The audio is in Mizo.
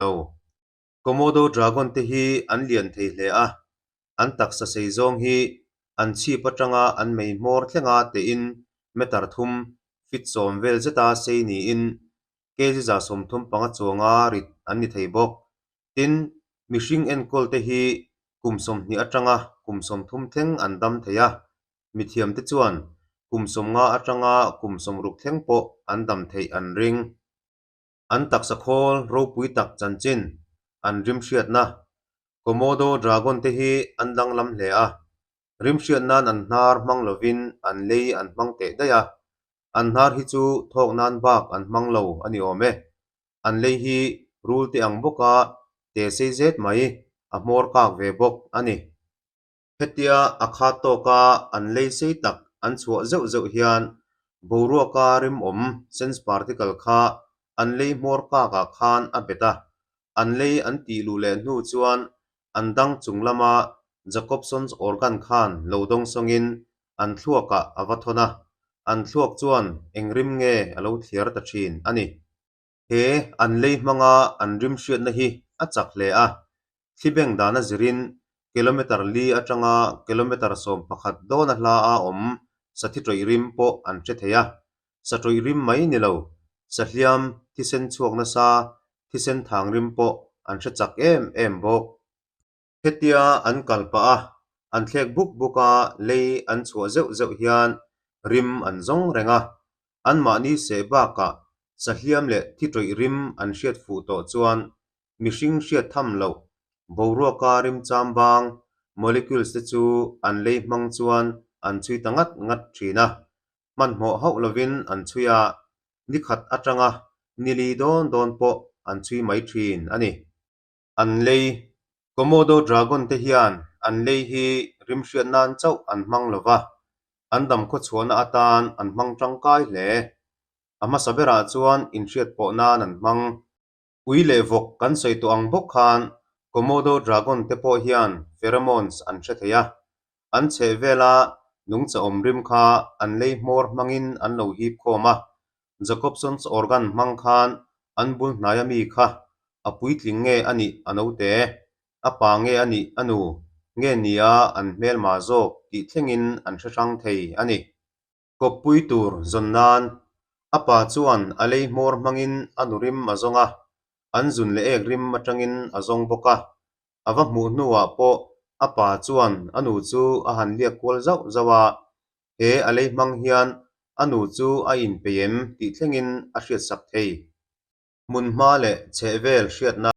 Lo. Komodo dragon te hi an lian thei hle a, an taksa sei zawng hi an chhip atanga an mei hmawr thlenga tein meter thum, feet sawm vel zeta sei niin kg 35 chuanga rit an ni thei bawk. Tin, mihring enkawl te hi kum 20 atanga kum 30 thleng an dam thei a, mithiam te chuan kum 50 atanga kum 60 thleng pawh an dam theih an ring. An taksa khawl ropui tak chanchin an rim hriatna Komodo dragon te hi an danglam hle a, rim hriat nan an hnar hmang lovin an lei an hmang teh daih a, an hnar hi chu thawk nan bak an hmang lo a ni awm e. An lei hi rul te ang bawka te sei zet mai a hmawr kak ve bawk a ni. Hetia a khat tawka an lei sei tak an chhuah zeuh zeuh hian boruaka rimawm sense particle kha an lei hmawr kakah khan a bet a, an lei an tih luh leh hnu chuan an dang chung lama Jacobson's organ khan lo dawng sawngin an thluakah a va thawn a, an thluak chuan eng rim nge a lo thliar ta thin a ni. He an lei hmanga an rim hriatna hi a chak hle a, thli beng dana zirin kilometer li atanga kilometer 11 dawna hla a awm sathi tawih rim pawh an hre thei a, sa tawih rim mai ni lo, sahliam thisen chhuak nasa thisen thang rim pawh an hre chak em em bawk. Hetia an kal pah a, an thlek buk buk a, lei an chhuah zeuh zeuh hian rim an zawng reng a, anmahni seh bakah sahliam leh thi tawih rim an hriat fuh tawh chuan mihring hriat tham loh boruaka rim cham bang molecules te chu an lei hmang chuan an chhui ta ngat ngat thin a, hmanhmawh hauh lovin an chhui a, ni khat atanga ni li dawn dawn pawh an chhui mai thin a ni. An lei, Komodo dragon te hian an lei hi rim hriat nan chauh an hmang lo va, an dam khawchhuahna atan an hmang tangkai hle. A hmasa berah chuan inhriat pawh nan an hmang. Ui leh vawk kan sawi tawh ang bawk khan Komodo dragon te pawh hian pheromones an hre thei a, an chheh vela nungcha awm rim kha an lei hmawr hmangin an lo hip khawm a, Jacobson's organ hmang khan an bul hnaia mi kha a puitling nge a nih a note, a pa nge a nih a nu, nge nia an hmelma zawk tih thlengin an hre hrang thei a ni. Kawppui tur zawn nan a pa chuan a lei hmawr hmangin a nu rim a zawng a, an zun leh ek rim atangin a zawng bawk a. A va hmuh hnuah pawh a pa chuan a nu chu a han liak kual zauh zauh a, he a lei hmang hian a nu chu a inpeih em tih thlengin a hriatsak thei. Hmunhma leh chhehvel hriatna.